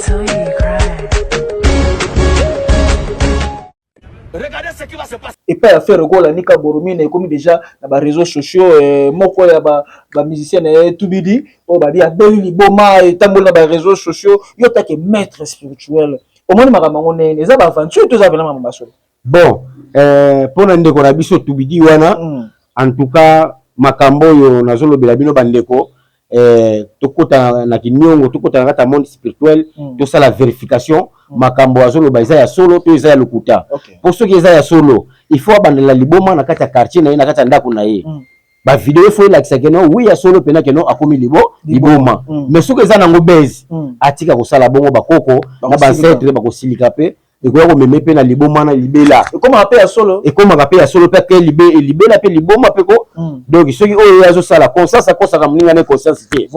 Till you cry. Epai ya Ferre Gola, Nika Boromine ekomi déjà na ba réseaux sociaux. Moko ya ba musicien na ye Tubidi oyo babi abeli liboma, etamboli na ba réseaux sociaux. Yo take maître spirituel, omoni makambo yango ndenge eza ba aventure to eza pena makambo basolo? Bon, mpona ndeko na biso Tubidi wana, en tout cas makambo oyo nazolobela bino bandeko, tokota na kiniongo, tokota na kati ya monde spirituel, tosala vérification. Makambo azoloba eza ya solo to eza ya lokuta? Po soki eza ya solo, il faut abandela liboma na kati ya quartier na ye, na kati ya ndako na ye. Ba vidéo faut elakisa que non, oui, ya solo mpena que non, akomi liboma. Mais soki eza nango base, atika kosala bongo. Bakoko na Bakosilika. ba ancêtres bakosilika mpe ekoya komema mpe na liboma na libela. Ekomaka mpe ya solo. Ekomaka mpe ya solo mpe ake libela mpe liboma mpe ko. Donc soki oyo ye azosala, conscience akosaka moninga na conscience te.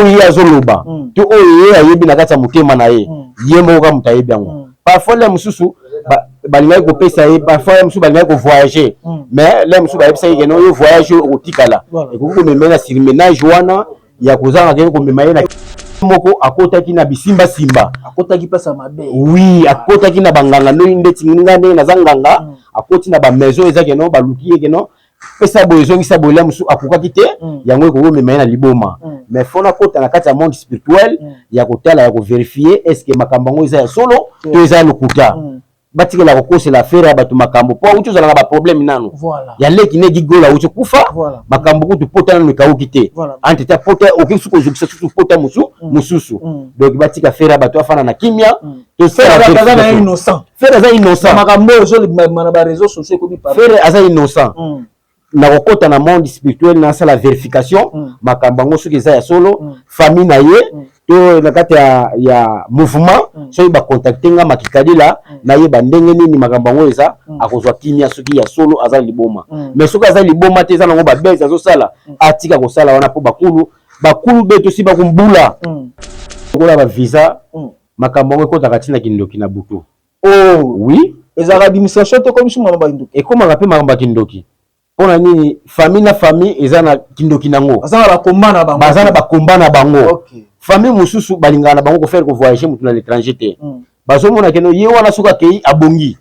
Oyo ye azoloba to oyo ye ayebi na kati ya motema na ye, ye moko kaka moto ayebi yango. Parfois le mosusu balingaki kopesa ye, parfois le mosusu balingaki ko voyager, mais le mosusu bayebisaki que non, yo voyage oyo okotikala. Ekoki komema ye na surmenage wana ya kozanga keke komema ye na moko akotaki na bisimbasimba. Akotaki mpasa mabe. Oui, akotaki na banganga ndenge ndeti nga ndenge naza nganga. Akoti na ba maison eza que non, baluki ye que non, pesa boye, ezongisa boye, la mosusu akokaki te. Yango ekoki komema ye na liboma. Mais faut nakota na kati ya monde spirituel ya kotala, ya ko vérifier est ce que makambo yango eza ya solo to eza ya lokuta. Batikela kokosela affaire ya bato makambo, mpo awuti ozala na ba problème nano ya leki ne Gigola awuti kufa. Makambo kutu pota nano ekauki te. Entre ta pota okoki suki kozokisa susu pota mosu mosusu. Donc batika affaire ya bato, afanda na kimia. Tosala Ferre aza na ye vérification. Innocent. Ferre aza innocent. Makambo oyo ezolibima na ba réseaux sociaux ekomi par Ferre aza innocent. Na kokɔta na monde spirituel, nasala vérification. Makambo yango soki eza ya solo, famille na ye to na kati ya mouvement, soki ba contacter nga Makikadila, nayeba ndenge nini makambo yango eza. Akozwa kimia soki ya solo aza liboma. Mais soki aza liboma te, eza nango babese azosala, atika kosala wana, mpo bakulu be tosi bakumbula lokola ba visa. Makambo yango ekɔtaka ntina kindoki na butu. Oh. Oui. Ezalaka administration te, komi suma bandoki? Ekomaka mpe makambo ya kindoki. Mpona nini? Famille na famille eza na kindoki nango. Baza na bakomba na bango. Baza na bakomba na bango. Famille mosusu balingaka na bango ko faire ko voyager motu na l'étranger te. Bazomona que non, ye wana soki akei abongi.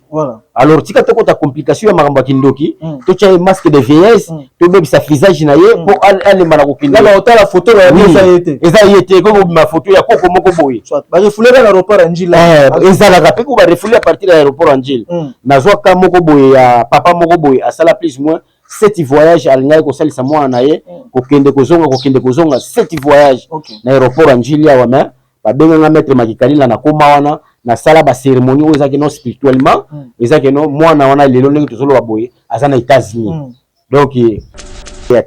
Alors tika tokota complication ya makambo ya kindoki, totya ye masque de vieillesse, tobebisa visage na ye mpo alemba na kokende. Laba otala photo na Oui. eza ye te. Eza ye te, ekoki kobima photo ya koko moko boye. Soit ba refouler na aéroport ya Njila. Ezalaka mpe ko ba refouler à partir ya aéroport ya Njila. Nazwaka moko boye ya papa moko boye, asala plus ou moins sept voyage, alingaki kosalisa mwana na ye, kokende kozonga, kokende kozonga, sept voyage na aéroport ya Njili awa. Mais babenganga maître Makikalila, nakóma wana, nasala ba cérémonie oyo ezaki non spirituellement, ezaki non, mwana wana lelo ndenge tozoloba boye aza na États-Unis. Donc ya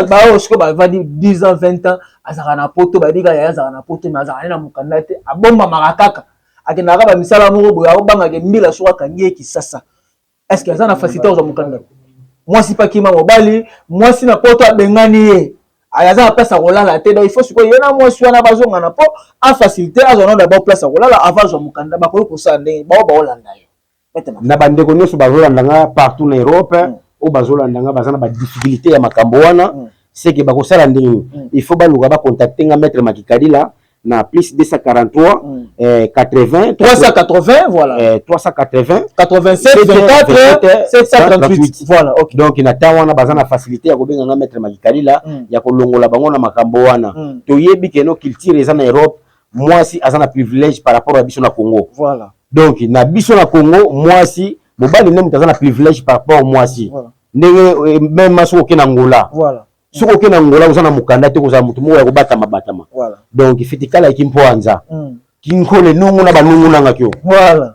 Baoyo sikoyo bavandi 10 ans, 20 ans, azalaka na poto, bayebi kaka yaya azalaka na poto, mais azalaka ne na mokanda te, abombamaka kaka, akendaka bamisala moko boye, akobangaka mbila soki akangi ye Kisasa. Est ce que aza na facilité kozwa mokanda? Mwasi mpe akima mobali, mwasi na poto abengani ye, aza na place ya kolala te. Donc il faut sikoyo ye na mwasi wana bazongana mpo a facilité azwa nano d'abord place ya kolala avant azwa mokanda. Bakoki kosala ndenge bao baolanda yo? Na bandeko nyonso bazolanda nga partout na Europe, oyo bazolanda nga, baza na ba difficulté ya makambo wana, seke bakosala ndenge nini? Il faut baluka ba contacter nga maître Makikadila na plus 243 80 380, voilà. 380 87 24 738, voilà, ok. Donc na temps wana baza na facilité ya kobenga nga maître Makikalila, ya kolongola bango na makambo wana. Toyebi que non, culture eza na Europe, mwasi aza na privilège par rapport ya biso na Congo. Donc na biso na Congo, mwasi, mobali nde moto aza na privilège par rapport mwasi. Ndenge même soki oke na Ngola, soki oke na Ngola, oza na mokanda te, kozala motu moko ya kobatama batama. Donc fitikala eki mpoanza kinkole nungu na banungu nanga kio.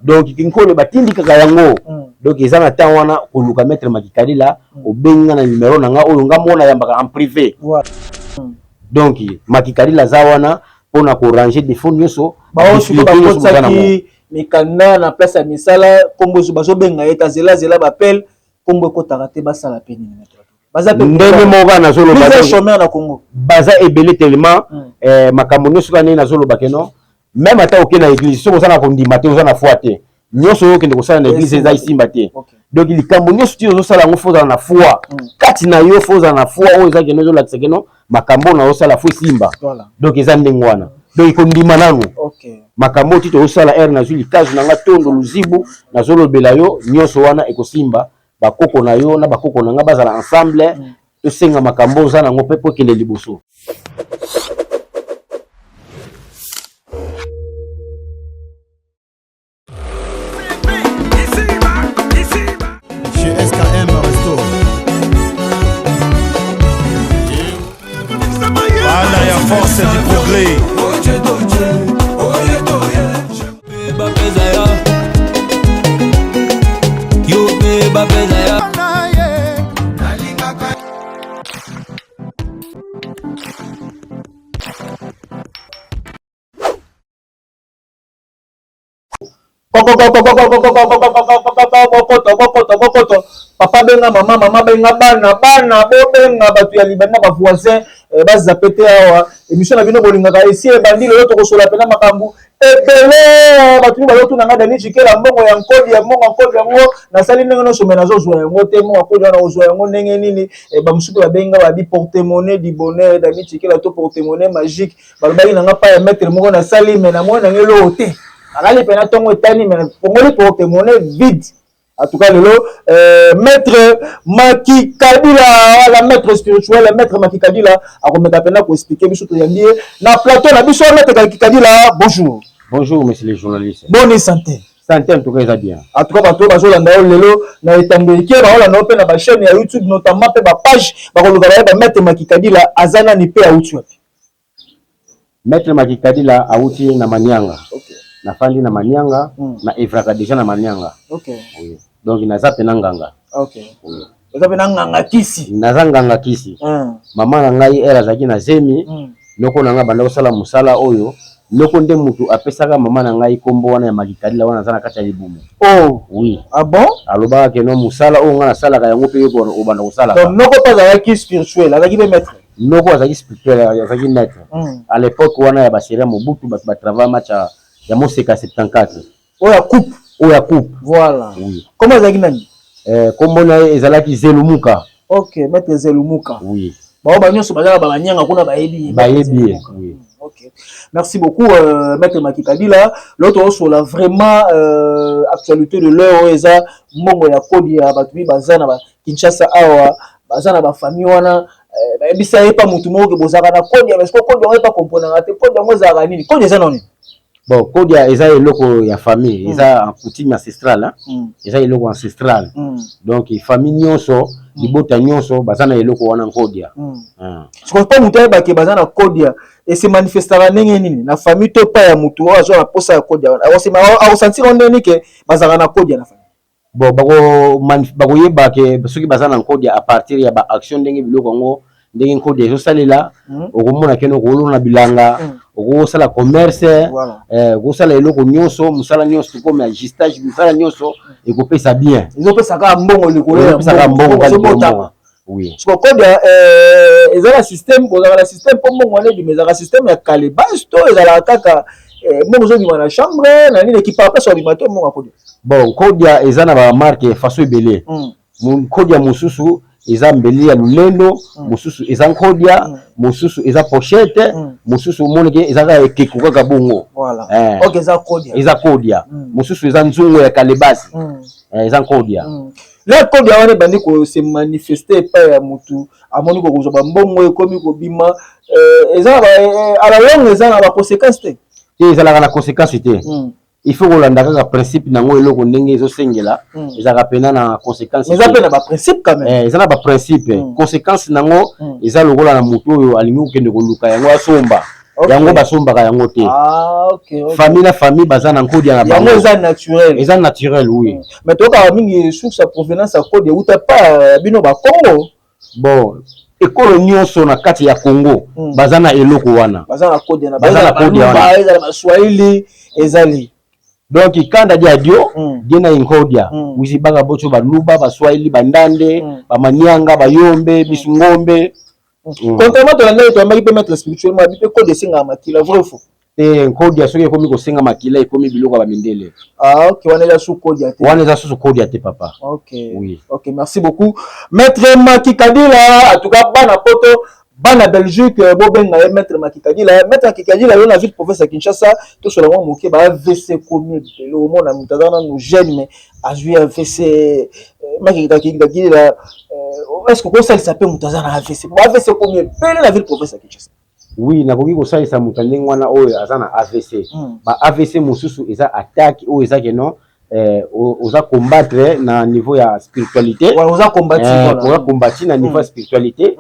Donc kinkole batindikaka yango. Donc eza na temps wana koluka maître Makikalila. Obengi nga na numero na nga oyo nga mona yambaka en privé. Donc Makikalila aza wana mpona ko ranger défaut nyonso. Bao sikoyo bakotisaki mikanda na place ya misala, kombo bazobenga ye ta zela zela, bapele kombo ekotaka te, basala pe nini? Baza pe ndenge moko nazoloba chômeur na Congo. Baza ebele tellement. Makambo nyonso kaka ndenge nazoloba que non, même ata oke na église, soki oza na kondima te, oza na foi te, nyonso oyo okende kosala na église eza esimba te. Donc likambo nyonso ti ozosala yango, faut ozala na foi kati na yo, faut ozala na foi oyo eza que non, ezolakisa que non, makambo oyo nazosala faut esimba. Donc eza ndenge wana. Donc ekondima nanu makambo oyo ti tozosala heure nazwi likazu na nga tondo luzibu nazolobela yo nyonso wana ekosimba bakoko na yo na bakoko na nga bazala ensemble tosenga makambo oza nango mpe po ekende liboso. Chez SKM Resto. Bana ya force du progrès. Bokoto bokoto bokoto papa benga mama mama benga bana bana bobenga bato ya libanda ba voisin bazape te awa émission na bino bolingaka esi ebandi lelo tokosola mpena makambo ebele bato mibale otuna nga Dani Chikela mbongo ya nkodi ya mbongo ya nkodi yango nasali ndenge nyonso me nazozwa yango te mbongo ya nkodi wana ozwa yango ndenge nini bamosusu mpe babenga babi porte-monnaie du bonheur Dani Chikela to porte-monnaie magique balobaki na nga pa ya maître moko nasali me namoni nango eloko te alali mpe na ntongo etani me fongoli porte-monnaie vide. En tout cas lelo maître Maki Kabila la maître spirituel maître Maki Kabila akomeka mpena koexpliquer biso toyambi ye na plateau na biso. Maître Maki Kabila, bonjour. Bonjour monsieur les journalistes. Bonne santé? Santé en tout cas eza bien. En tout cas bato oyo bazolanda yo lelo na etando eke baolanda yo mpe na bachaîne ya YouTube notamment mpe bapage bakoluka bayeba maître Maki Kabila aza nani mpe auti wapi. Maître Maki Kadila awuti na Manianga. Nafandi na Manianga, na evraka déjà na Manianga. Oui. Donc naza pena nganga. Oui. Oza pena nganga kisi. Naza nganga kisi. Mama na ngai ere azalaki na zemi, noko na ngai banda kosala mosala oyo, noko nde mutu apesaka mama na ngai kombo wana ya Maki Kadila wana aza na kati ya libumu. Oh. Oui. Ah bon? Alobaka ke no mosala oyo ngai nasalaka yango mpe yo obanda kosalaka. Donc noko mpe azalaki spirituel, azalaki mpe maître. Noko azalaki spirituel, azalaki maître. À l'époque wana ya baseria Mobutu bato batravaille match ya Moseka 74. Oyo ya coupe. Oyo ya coupe. Voilà. Oui. Comment azalaki nani? Kombo na ye ezalaki Zelumuka. Ok, maître Zelumuka. Oui. Bao ba nyonso bazalaka ba banyanga kuna bayebi ye. Bayebi ye. Oui. Ok. Merci beaucoup maître Maki Kabila. L'autre sur la vraiment actualité de l'heure oyo eza mbongo ya kodi ya bato mi baza na ba Kinshasa awa baza na ba famille wana bayebisa ye pa mutu moko ke bozalaka na kodi ya parce que kodi yango epa komponaka te kodi yango ezalaka nini kodi eza nani? Bon, kodi eza eloko ya famille, eza en coutume ancestrale, hein? Eza eloko ancestrale. Donc famille nyonso, libota nyonso baza na eloko wana nkodia. Sikoyo mpo moto ayebake baza na kodia ese manifestaka ndenge nini na famille to pa ya motu oyo azwa na posa ya kodia wana akosentir ngo ndenge nini ke bazalaka na kodia na famille? Bon, bakoyeba ke soki baza na nkodia à partir ya ba action ndenge biloko yango ndenge nkodia ezosalela. Okomona kene okolona bilanga, okosala commerce, okosala eloko nyonso, mosala nyonso comme ajustage, mosala nyonso ekopesa bien. Ezopesa kaka mbongo likolo ya Ezopesaka mbongo kaka likolo mbongo. Oui. Siko kodia eza na système, bozalaka na système mpo mbongo wana ebima ezalaka système ya calebasse to ezalaka kaka mbongo ezobima na chambre na nini ekipaka place obima te mbongo ya kodia? Bon, nkodia eza na bamarque façon ebele. Nkodia mosusu eza mbeli ya lulendo, mosusu eza nkodia, mosusu eza pochette, mosusu omoneke eza kaka ekeko kaka bongo. Ok, eza kodia. Eza kodia. Mosusu eza nzungu ya kalebasi. Eza nkodia. La kodia wana ebandi kose manifester epai ya motu amoni kokozwa bambongo ekomi kobima eza na à la longue eza na baconséquence te? Te, ezalaka na conséquence te. Il faut kolanda kaka principe nango eloko ndenge ezosengela. Ezalaka pena na conséquence. Eza mpe na baprincipe quand même. Eza na baprincipe. Conséquence nango eza lokola na motu oyo alingi kokende koluka yango asomba. Yango basombaka yango te. Ah, ok. Famille na famille baza na nkodia na bango. Yango eza naturel. Eza naturel, oui. Mais tokaka mingi source ya provenance ya kode euta pa bino bakongo. Bon, ekolo nyonso na kati ya Congo baza na eloko wana. Baza na kode na Baza na kode wana. Ezala baswahili ezali. Donc kanda dia dio die na inkodia wizibaka bocho baluba, baswahili, bandande, bamanianga, bayombe, bisungombe. Contrairement tolandaki toyambaki mpe maître spirituel mo abi mpe kode esengaka makila, vrai ou faux? Te, nkodia soki ekomi kosenga makila ekomi biloko ya bamindele. Ah ok, wana eza su kodia te. Wana eza susu kodia te, papa. Ok. Oui. Ok, merci beaucoup maître Maki Kadila. En tout cas bana poto Bana Belgique, bobenga ye maître Makikadila. Maître Makikadila, yo na ville province ya Kinshasa, tosola mwa moke. Ba AVC komi ebele. Omona moto aza nanu jeune, mais azwi AVC. Makikadila, est ce que okosalisa mpe moto aza na AVC? Bo AVC komi ebele na ville province ya Kinshasa. Oui, nakoki kosalisa moto ya ndenge wana oyo aza na AVC. Ba AVC mosusu eza attaque oyo eza que non, oza combattre na niveau ya spiritualité. Ouais, oza combattu. Oza combattu na niveau ya spiritualité.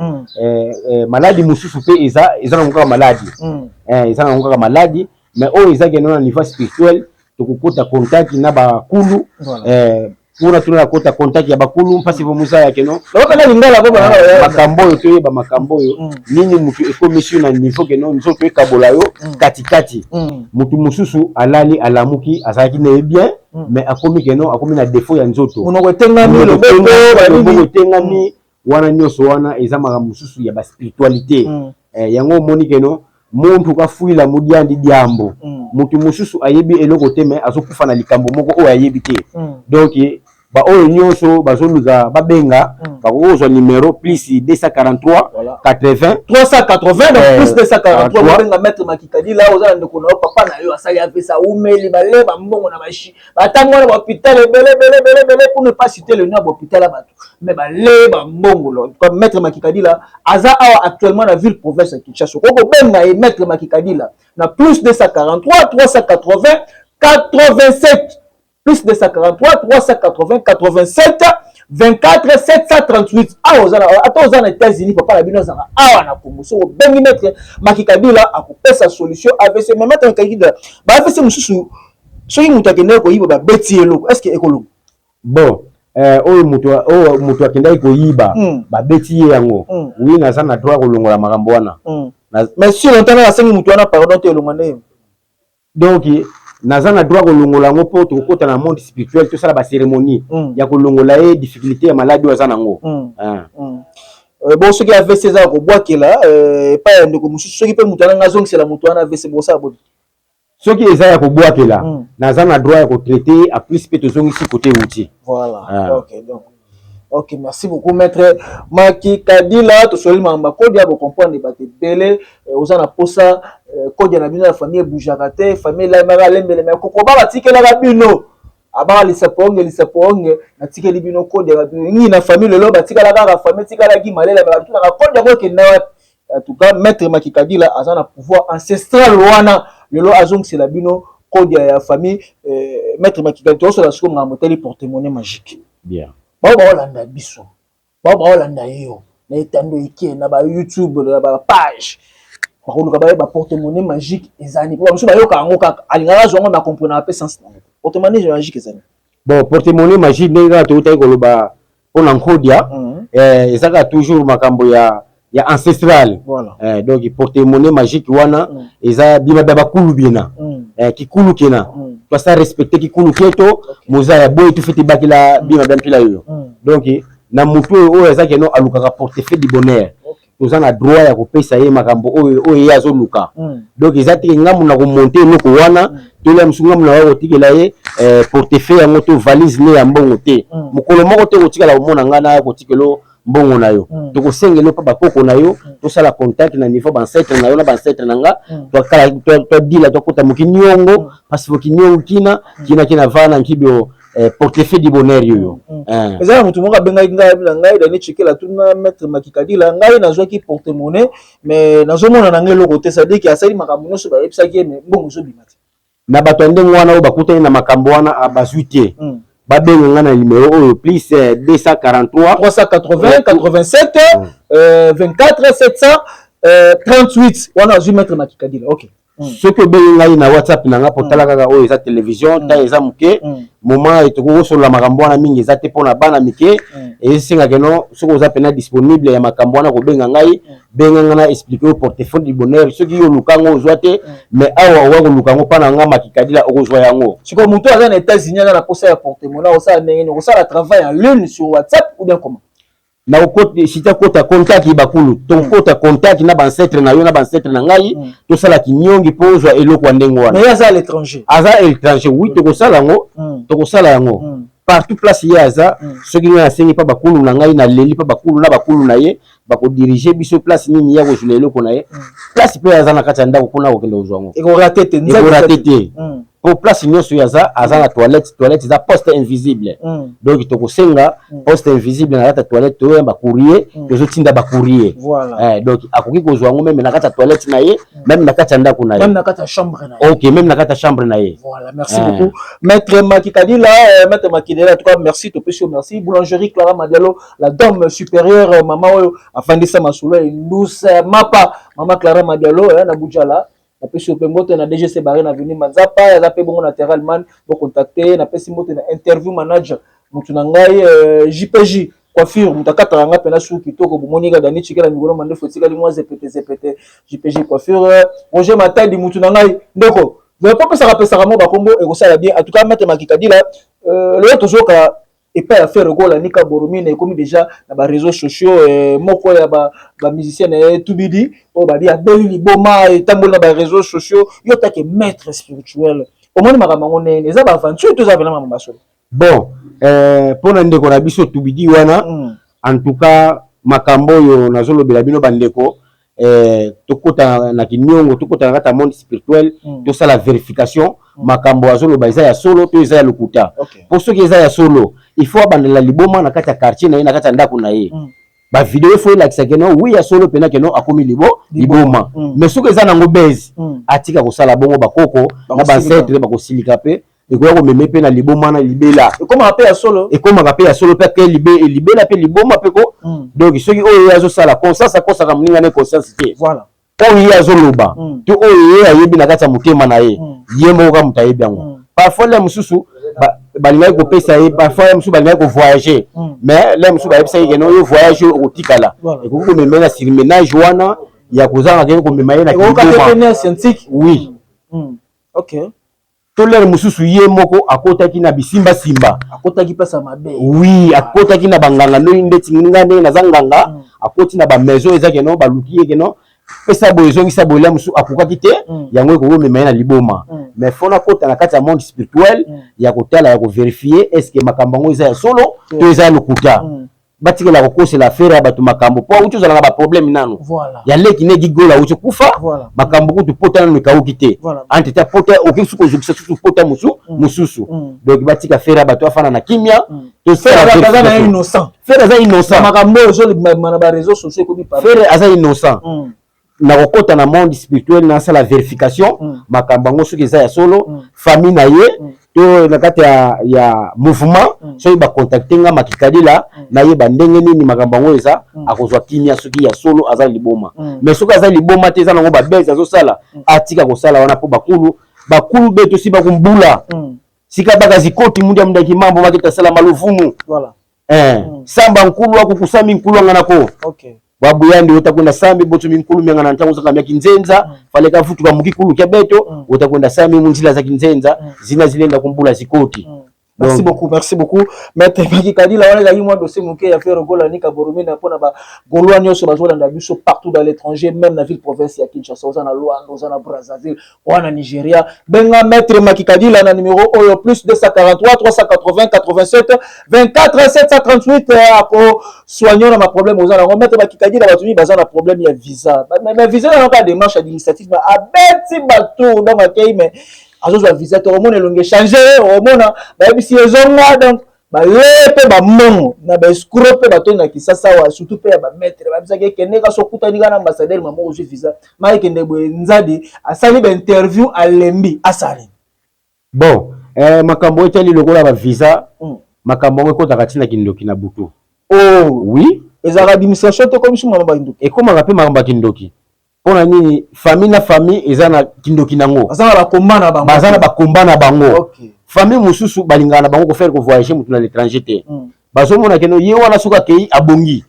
Maladi mosusu mpe eza nango kaka maladi. Eza nango kaka maladi, mais oyo eza que non, na niveau spirituel, tokokota contact na bakulu. Kuna tuna kota contact ya bakulu mpasi vo mosala que non. Nakokana lingala po makambo oyo, toyeba makambo oyo nini motu ekomisi yo na niveau que non, nzoto ekabola yo katikati. Motu mosusu alali, alamuki, azalaki na ye bien, mais akomi que non, akomi na défaut ya nzoto. Monoko etengami, loboko. Loboko etengami. Wana nyonso wana eza makambo mosusu ya baspiritualité. Yango omoni que non, muntu kafwila mudiandi diambo. Motu mosusu ayebi eloko te, mais azokufa na likambo moko oyo ayebi te. Donc baoyo nyonso bazoluka babenga, bakoki kozwa numéro plus 243 80 380, donc plus 243. Bobenga maître Makikadila. Oza na ndeko na yo, papa na yo asali AVC, aumeli, baleba mbongo na bashi, batango wana bahôpital ebele ebele ebele ebele, pour ne pas citer le nom ya bahôpital ya bato, mais baleba mbongo. Lo maître Makikadila aza awa actuellement na ville province ya Kinshasa. Okoki kobenga ye, maître Makikadila, na plus 243 380 87, plus 243 380 87 24 738. Awa oza, ata oza na États-Unis, papa na bino azalaka awa na Congo, soki obengi maître Makikabila, akopesa solution AVC. Mais maître Makikabila, ba AVC mosusu, soki moto akendaki koyiba, babeti eloko, est ce que ekolonga? Bon, oyo moto akendaki koyiba, babeti ye yango, oui, naza na droit kolongola makambo wana. Mais si longtemps nasengi moto wana pardon te, elonga nde? Donc naza na droit kolongola yango mpo tokokota na monde spirituel, tosala bacérémonie ya kolongola ye difficulté ya maladi oyo aza nango. Ah. Bon, soki AVC eza kobwakela epai ya ndeko mosusu, soki mpe moto wana azongisela moto wana AVC, bosala boni? Soki eza ya kobwakela, naza na droit ya kotraiter en plus mpe tozongisi kote euti. Voilà. Ah. Ok, donc ok, merci beaucoup maître Maki Kadila. Tosoli makambo ya kodia, bocomprendre bato ebele. Oza na posa kodia na bino ya famille ebougeaka te, famille elayemaka alembelema kokoba, batikelaka bino abaka lisapo onge, lisapo onge, natikeli bino kodia mingi na famille. Lelo batikala kaka famille etikalaki malela, me batunaka kodia yango ekenda wapi? En tout cas, maître Maki Kadila aza na pouvoir ancestral wana, lelo azongisela bino kodia ya famille. Maître Maki Kadila, tozosola sikoyo makambo etali porte-monnaie magique. Bien. Bao baolanda biso, bao baolanda yo na etando eke na baYouTube, na bapage, bakoluka bayeba porte-monnaie magique ezani, po bamosusu bayoka yango kaka, alingaka azwa yango, bacomprenaka mpe sens nango. Porte-monnaie magique ezani? Bon, porte-monnaie magique, ndenge kaka toutaki koloba mpona nkodia, eza kaka toujours makambo ya ancestral. Donc porte-monnaie magique wana eza bima bya bakulu bina. Kikulu kena twasa respecte kikulu keto moza ya boye, tufeti bakila bima bya mpila yoyo. Donc na motu oyo oyo aza que non, alukaka portefeuille du bonheur, toza na droit ya kopesa ye makambo oyo oyo ye azoluka. Donc eza teke ngambu na komonter eloko wana, tolia mosusu ngambu na kotikela ye portefeuille yango to valise ne ya mbongo te. Mokolo moko te kotikala komona ngai na kotikela mbongo na yo. Tokosengela mpa bakoko na yo, tosala contact na niveau bancêtre na yo na bancêtre na nga, twadila, twakota moki niongo, parce que kiniongo kina kina kina vana nkibio portefeuille du bonheur yoyo. Eza na motu moko abengaki ngai na ngai Dani Chekela, tuna maître Makikadila, ngai nazwaki porte-monnaie, mais nazomona na ngai eloko te, c'est-à-dire que asali makambo nyonso bayebisaki ye, mais mbongo ezobima te. Na bato ya ndenge wana oyo bakutani na makambo wana, bazwi te, babenga nga na numéro oyo plus 243 380 87 24 738. Wana azwi maître Makikadila, ok. Soki obengi ngai na WhatsApp na nga, po tala kaka oyo eza télévision, ta eza moke moment tokoki kosolola makambo wana mingi eza te mpona bana mike. Esengaka no, soki oza mpena disponible ya makambo wana, kobenga ngai, benga ngai na expliquer yo portefeuille du bonheur. Soki yo oluka yango ozwa te, mais awa owa koluka yango mpa na nga Makikadila, okozwa yango. Sikoyo moto aza na États-Unis, aza na posa ya porte-monnaie, osala ndenge nini? Okosala travail en ligne sur WhatsApp ou bien comment? Na sita kota contact bakulu, tokota contact na bancêtre na yo na bancêtre na ngai, tosala kinyongi mpo ozwa eloko ya ndenge wana. Mais aza à l'étranger. Aza à l'étranger, oui, tokosala yango, tokosala yango. Partout place ye aza, soki ngai nasengi mpa bakulu na ngai, naleli mpa bakulu na bakulu na ye, bakodirige biso place nini ya kozwela eloko na ye. Place mpe aza na kati ya ndako kuna, akokende kozwa yango. Ekorater te. Ekorater te, po place nyonso oyo aza, aza na toilette. Toilette eza poste invisible. Donc tokosenga poste invisible na kati ya toilette, toyoya bacourrier, tozotinda bacourrier. Donc akoki kozwa yango même na kati ya toilette na ye, même na kati ya ndako na ye. Même na kati ya chambre na ye. Ok, même na kati ya chambre na ye. Voilà, merci beaucoup. Maître Makikadila, Maître Makidela, en tout cas, merci, topesi yo merci. Boulangerie Clara Madialo, la dame supérieure, mama oyo afandisa masolo ya Indus, mapa, mama Clara Madialo, na Bujala. Napesi yo mpe mbote na DGC Barre na avenue Manzapa, aza mpe bongo na Terre Allemagne, bocontacte. Napesi mbote na interview manager, motu na ngai, JPJ coiffure, moto akataka nga mpena suki kitoko. Bomoni kaka Dani Chikela, mikolo mandefu etikali mwa zepete zepete. JPJ coiffure, Roger Matadi, motu na ngai, ndeko po pesaka pesaka mo bakombo ekosala bien. En tout cas, Maître Makikadila, lelo tozoka epai ya Ferre Gola Nika Boromine ekomi déjà na baréseaux sociaux, moko ya bamusicien na ye Tubidi oyo babi abeli liboma, etamboli na baréseaux sociaux. Yo take maître spirituel, omoni makambo yango nene, eza baaventure to eza pena makambo basolo? Bon, mpona ndeko na biso Tubidi wana, en tout cas makambo oyo nazolobela bino bandeko, tokota na kiniongo, tokota na kati ya monde spirituel, tosala vérification. Makambo azoloba eza ya solo to eza ya lokuta? Po soki eza ya solo, il faut abandela liboma na kati ya quartier na ye, na kati ya ndako na ye. Bavideo efo elakisa que non, oui, ya solo mpena que non, akomi liboma. Mais soki eza nango base, atika kosala bongo. Bakoko na baancêtres bakosilika mpe ekoya komema mpe na liboma na libela. Ekomaka mpe ya solo. Ekomaka mpe ya solo mpe ake libela mpe liboma mpe ko. Donc soki oyo ye azosala, conscience akosaka moninga na conscience te. Oyo ye azoloba to oyo ye ayebi na kati ya motema na ye, ye moko kaka moto ayebi yango. Parfois le mosusu balingaki kopesa ye, parfois le mosusu balingaki kovoyage, mais le mosusu bayebisaki que non, yo voyage oyo okotikala. Ekoki komema ye na surmenage wana ya kozanga keke komema ye na kiliboma. Oui. To lere mosusu ye moko akotaki na bisimbasimba. Akotaki mpesa mabe. Oui, akotaki na banganga ndoi ndeti nga ndenge naza nganga. Akoti na bamaison eza que non, baluki ye que non, pesa boye, ezongisa boye. La mosusu akokaki te, yango ekoki komema ye na liboma. Mais faut nakota na kati ya monde spirituel ya kotala, ya kovérifier est ce que makambo yango eza ya solo to eza ya lokuta. Batikela kokosela affaire ya bato makambo, po awuti ozala na baproblème nano ya leki negi Gola awuti kufa. Makambo kutu pota nano ekauki te. Entre te pota okoki suki kozokisa susu pota mosusu. Donc batika affaire ya bato, afanda na kimia. Ferre aza innocent. Makambo oyo ezolibima na baréseaux sociaux ekomi. Ferre aza innocent. Na kokɔta na monde spirituel, nasala vérification makambo yango soki eza ya solo. Famille na ye to na kati ya mouvement, soki bacontacte nga Makikadila, nayeba ndenge nini makambo yango eza. Akozwa kimia soki ya solo aza liboma. Mais soki aza liboma te, eza nango babese azosala, atika kosala wana, mpo bakulu beto si bakumbula sika bakazikoti mundia mundaki mambo maketa sala maluvumu. Samba nkulu akukusami nkulu anga nako babuyandi otakwenda sambi boto minkulu mianga na ntango zaka myaki nzenza. Faleka futuka mukikulu kya beto. Otakwenda sami munzila za kinzenza. Zina zilenda kumbula zikoti. Merci beaucoup, merci beaucoup. Maître Maki Kadila, wana ezalaki mwa dossier moke ya Ferre Gola Nika Boromina mpona bagaulois nyonso bazolanda biso partout dans l'étranger, même na ville province ya Kinshasa, oza na Luanda, oza na Brazzaville, oza na Nigeria. Benga Maître Maki Kadila na numéro oyo: plus 243 380 87 24 738. Ako soigner na ma problème oza nango. Maître Maki Kadila, bato mingi baza na problème ya visa. Mais visa na kaka démarche administrative, mais abeti bato, donc akei, mais azozwa visa te. Omona elongi échange, omona bayebisi ezonga. Donc baye mpe bamongo na baescrocs mpe batoni na Kisasa awa, surtout mpe ya bamaître babisaki ekende kasi okutani kaka na ambassadeur mama, ozwi visa. Ma ekende boye, nzadi asali bainterview, alembi, asali. Bon, makambo etali lokola bavisa, makambo yango ekɔtaka ntina kindoki na butu. Oh. Oui. Ezalaka administration te, komi suma bandoki? Ekomaka mpe makambo ya kindoki. Mpona nini? Famille na famille eza na kindoki nango. Baza na bakomba na bango. Baza na bakomba na bango. Famille mosusu balingaka na bango kofaire kovoyage motu na l'étranger te. Bazomona que non, ye wana soki akei abongi.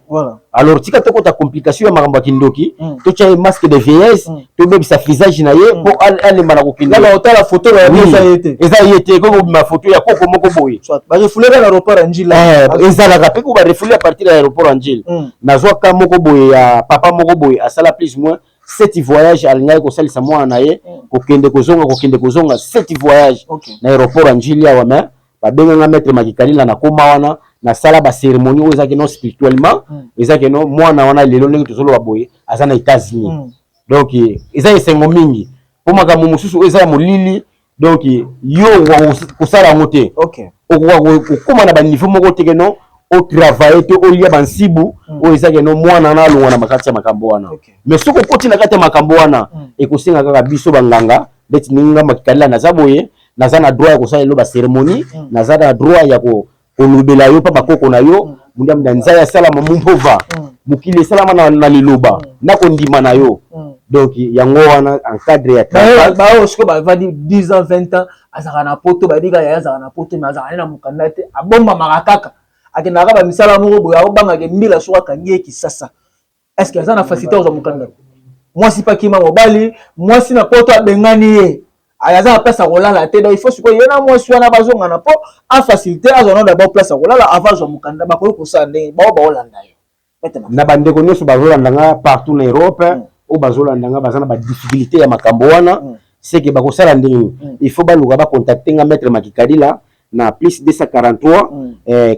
Alors tika tokota complication ya makambo ya kindoki, totya ye masque de vieillesse, tobebisa visage na ye mpo alemba na kokende. Laba otala photo ya eza ye te. Eza ye te, ekoki kobima photo ya koko moko boye. Barefouler na aéroport ya Njila. Ezalaka mpe ko barefouler à partir ya aéroport ya Njila. Nazwaka moko boye ya papa moko boye, asala plus moins sept voyage, alingaki kosalisa mwana na ye, kokende kozonga, kokende kozonga, sept voyage na aéroport ya Njili awa, mais Babenganga maître Makikalila, nakóma wana, nasala bacérémonie oyo ezaki no spirituellement. Ezaki no mwana wana, lelo ndenge tozoloba boye, aza na États-Unis. Donc eza esengo mingi, mpo makambo mosusu oyo eza ya molili, donc yo kosala yango te. Okoka kokóma na baniveau moko te keno otravaille te, olia bansibu oyo eza keno mwana wana alongwa na makati ya makambo wana. Mais soki okoti na kati ya makambo wana, ekosenga kaka biso banganga. Neti ndenge nga Makikalila naza boye, naza na droit ya kosala lelo bacérémonie, naza na droit ya kolobela yo mpa bakoko na yo. Mundiamda nzai asalama mumpova, mokili esalama na liloba na kondima na yo. Donc yango wana, en cadre ya travail. Baoyo sikoyo bavandi 10 ans, 20 ans, azalaka na poto, bayebi kaka yaya azalaka na poto, mais azalaka ne na mokanda te, abombamaka kaka, akendaka bamisala moko boye, akobangaka mbila soki akangi ye Kisasa. Est ce que aza na facilité kozwa mokanda? Mwasi mpe akima mobali, mwasi na poto abengani ye, aza na place ya kolala te. Donc il faut sikoyo ye na mwasi wana bazongana mpo afacilité azwa nano d'abord place ya kolala avant azwa mokanda. Bakoki kosala ndenge bao baolanda yo? Na bandeko nyonso bazolanda nga partout na Europe, oyo bazolanda nga, baza na badifficulté ya makambo wana, seke bakosala ndenge? Il faut baluka bacontacte nga, maître Makikalila, na plus 243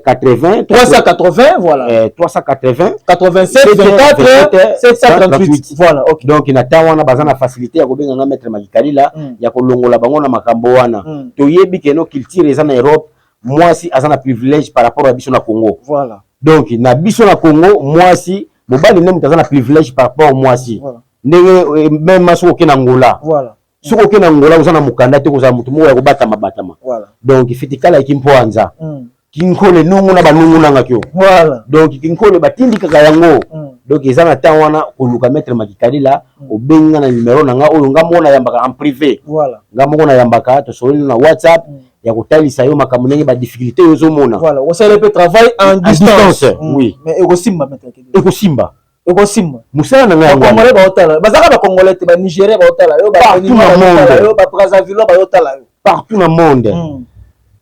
80 380, voilà. 380 87 24 738, voilà, OK. Donc na temps wana baza na facilité ya kobenga nga, maître Makikalila, ya kolongola bango na makambo wana. Toyebi keno culture eza na Europe, mwasi aza na privilège par rapport ya biso na Congo. Donc na biso na Congo, mwasi, mobali nde moto aza na privilège par rapport mwasi. Ndenge même soki oke na Ngola, soki oke na Ngola, oza na mokanda te, kozala motu moko ya kobatama batama. Donc fitikala eki mpo anza kinkole nungu na banungu nanga kio. Donc kinkole batindikaka yango. Donc eza na temps wana koluka maître Makikalila. Obengi nga na numero na nga oyo nga moko nayambaka en privé. Nga moko nayambaka, tosololi na WhatsApp ya kotalisa yo makambo ndenge badifficulté oyo ozomona. Voilà, osala mpe travail en distance. Distance, oui. Mais ekosimba, maître? Ekosimba. Ekosimba. Mosala na ngai yango wana. Bacongolais baotala, bazaka bacongolais te, banigérien baotala yo. Partout na monde. Yo, babrazzaville baotala yo. Partout na monde.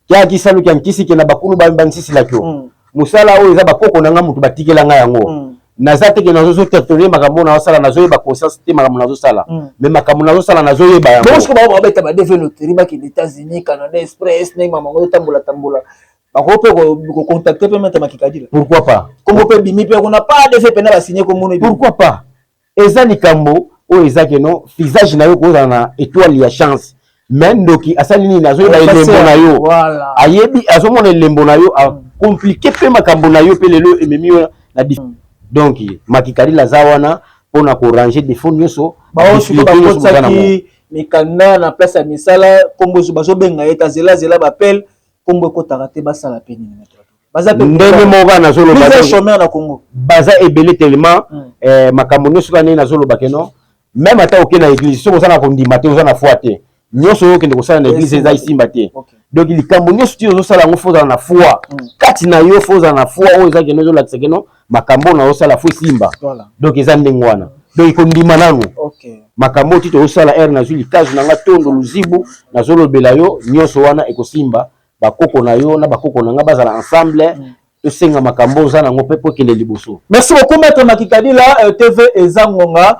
Kiaki saluki ya nkisi ke na bakulu bansisilaki yo. Mosala oyo eza bakoko na nga moto batikela ngai yango. Naza teke nazozotertone makambo nazosala, nazoyeba conscience te makambo nazosala. Mais makambo nazosala, nazoyeba yango. Bongo sikoyo bango babeta baDV loterie, bakende États-Unis, Canada Express, ndenge mamango otambola tambola, bakoki mpe kocontacte mpe maître Makikadila? Pourquoi pas? Kombo mpe bimi mpe kuna pa DV mpena basigne kombono ebimi. Pourquoi pas? Eza likambo oyo eza keno visage na yo kozala na étoile ya chance, mais ndoki asali nini? Azoyeba elembo na yo. Ayebi, azomona elembo na yo, acomplique mpe makambo na yo, mpe lelo ememi yo na donc Makikalila aza wana mpona koranger défaut nyonso. Bao sikoyo difficulté nyonso boza nango. Bakotisaki mikanda na place ya misala, kombo bazobenga ye tazelazela, bapele kombo ekotaka te, basala mpe nini, maître? Baza mpe ndenge moko kaka nazoloba. Plusieurs chômeurs na Congo. Baza ebele tellement. Makambo nyonso kaka ndenge nazoloba keno même ata oke na église, soki oza na kondima te, oza na foi te, nyonso oyo okende kosala na église eza esimba te. Donc likambo nyonso ti ozosala yango, faut ozala na foi kati na yo, faut ozala na foi oyo eza keno ezolakisa keno makambo oyo nazosala faut esimba. Donc eza ndenge wana, donc ekondima nanu makambo oyo ti tozosala ere nazwi likazu na nga tondo luzibu, nazolobela yo nyonso wana ekosimba. Bakoko na yo na bakoko na nga bazala ensemble, tosenga makambo oza nango mpe po ekende liboso. Merci beaucoup, maître Makikadila. TV eza ngonga,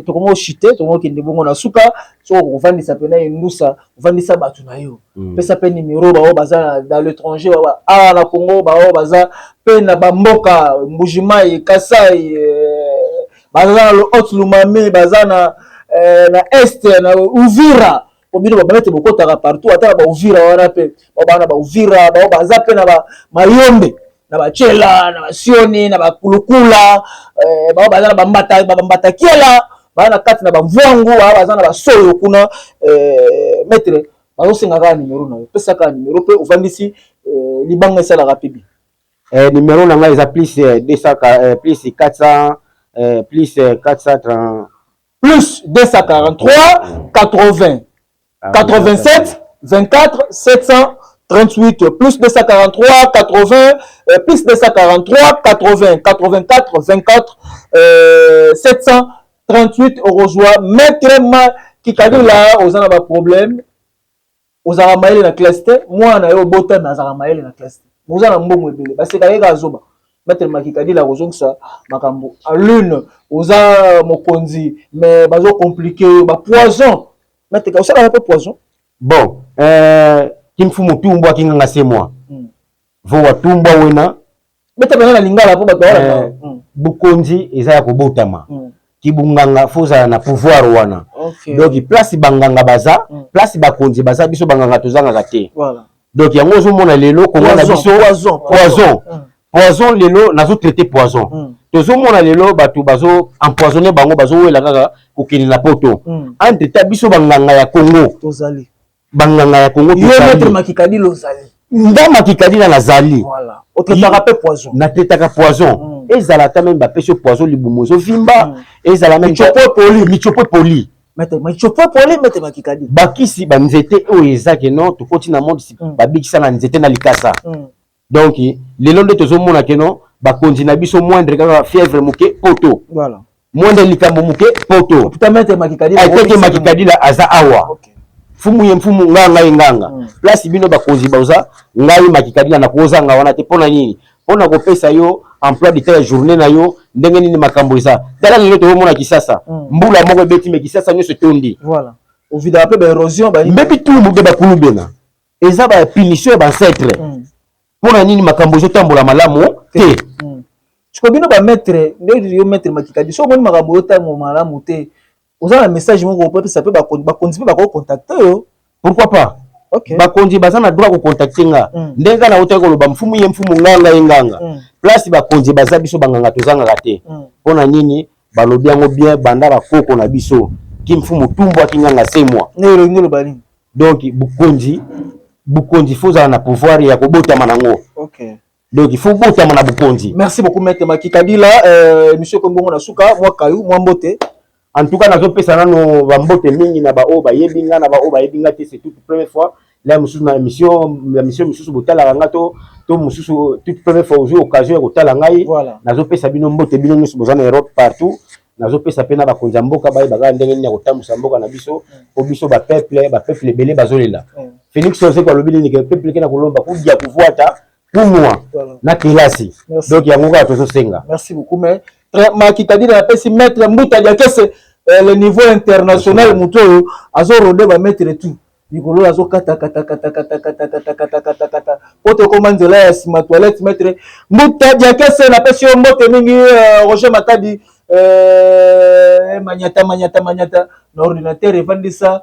tokomi oshite, tokomi okende bongo na suka. Soki okovandisa mpena endusa, ovandisa bato na yo, pesa mpe numero, bao baza dans l'étranger, awa na Congo, bao baza mpe na bamboka Mbujimai, Kasai, baza na Haut Lumami, baza na est, na Uvira, po bino babana te bokotaka partout, ata na bauvira wana mpe bao baa na bauvira, bao baza mpe na bamayombe, na bacela, na basioni, na bakulukula, bao baza na bambata, bambatakiela, baza na kati na bamvwangu, bao baza na basoyo kuna. Maître, bazosenga kaka numero na yo, pesa kaka numero mpe ovandisi libanga esalaka mpe bi. Numéro na ngai eza plus 200, plus 400, plus 430. Plus 243 80 87 24 738, plus 243 80, plus 243 80 84 24 738. Okozwa maître Makikadila. Oza na baproblème, ozalaka mayele na classe te, mwana na yo obotami azalaka mayele na classe te, oza na mbongo ebele, baseka ye kaka zoba, maître Makikadila akozongisa makambo a lune. Oza mokonzi mais bazocomplique yo bapoison, maître, osalaka mpe poison? Bon. Kimfumu tumbwa kinganga semwa. Vo watumbwa wena. Beta bana na lingala po bato wana. Bukonzi eza ya kobotama. Kibunganga fo ozala na pouvoir wana. Donc place banganga baza, place bakonzi baza, biso banganga tozangaka te. Donc yango ozomona lelo Kongo na biso poison. Poison. Poison, lelo nazotraite poison. Tozomona lelo bato bazo empoisonne bango, bazowela kaka kokende na Poto. Entre temps, biso banganga ya Congo tozali. Banganga ya Congo. Yo, maître Makikadila, ozali. Nga Makikadila nazali. Voilà, otraitaka mpe poison. Natraitaka poison. Ezala ata même bapesi yo poison, libumu ezovimba, ezala même michopo epoli. Michopo epoli. Maître michopo epoli, maître Makikadila. Bakisi, banzete oyo eza ke non, tokoti na monde, babikisa na nzete na likasa. Donc lelo nde tozomona ke non, bakonzi na biso, moindre kaka fièvre moke, Poto. Moindre likambo moke, Poto. Hôpital maître Makikadila. Eteke Makikadila aza awa. Mfumu ye mfumu, nganga ye nganga. Place bino bakonzi baza, ngai Makikadila nakozanga wana te. Mpo na nini? Mpo na kopesa yo emploi du temps ya journée na yo, ndenge nini makambo eza. Tala lelo tozomona Kisasa, mbula moko ebeti, me Kisasa nyonso etondi. Voilà, ovidaka mpe baérosion. Mbebi tumbu mpe bakulu bena, eza bapunition ya baancêtre. Mpo na nini makambo ezotambola malamu te? Siko bino bamaître, nde yo maître Makikadi, so omoni makambo oyo malamu te, oza na message moko opepesa mpe bakonzi mpe bakocontacte yo? Pourquoi pas? Bakonzi baza na droit kocontacte nga. Ndenge kaka nautaki koloba, mfumu ye mfumu, nganga ye nganga. Place bakonzi baza, biso banganga tozangaka te. Mpo na nini? Balobi yango bien, banda bakoko na biso: ki mfumu tumbwaki nganga semwa. Nde elobi oloba nini? Donc bukonzi fo ozala na pouvoir ya kobotama nango. Donc il faut botama na bukonzi. Merci beaucoup, maître Makikadila. Émission ekomi na suka. Mwa kayu, mwa mbote. En tout cas, nazopesa nano bambote mingi na baoyo bayebi nga, na baoyo bayebi nga te. C'est toute première fois la mosusu na émission, ya émission mosusu botalaka nga to mosusu toute première fois ozwi occasion ya kotala ngai. Nazopesa bino mbote, bino nyonso boza na Europe partout. Nazopesa mpe na bakonzi ya mboka, bayebaka ndenge nini ya kotambusa mboka na biso, po biso bapeuple ebele bazolela. Félix Wazekwa alobi nini? Ke peuple ke na kolomba kudia, kuvwata, kunwa na kelasi. Donc yango kaka tozosenga. Merci beaucoup, mais Makikadila. Napesi maître Mbuta Diakese, le niveau international, moto oyo azorode bamaître tout likolo, azokata kata kata kata kata kata kata kata kata po tokóma nzela ya nsima toilette. Maître Mbuta Diakese, napesi yo mbote mingi. Roger Matadi, manyata manyata manyata na ordinateur, evandisa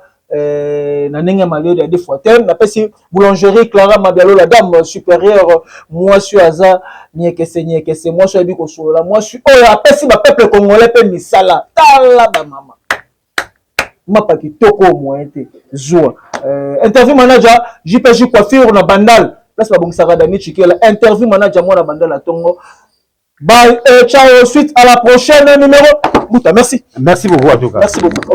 na ndenge ya malheur ya deux fois te. Napesi boulangerie Clara Mabialo, la dame supérieure, mwasi oyo aza niekese niekese, mwasi oyo ayebi kosolola, mwasi oyo apesi bapeuple congolais mpe misala. Tala bamama, mapa kitoko, moyen te zuwa. Interview manager JPJ Coiffure na Bandal, place babongisaka Dani Chikela, interview manager mwana Bandal atongo. Bye et ciao, suite à la prochaine numéro. Mbuta, merci. Merci beaucoup en tout cas. Merci beaucoup.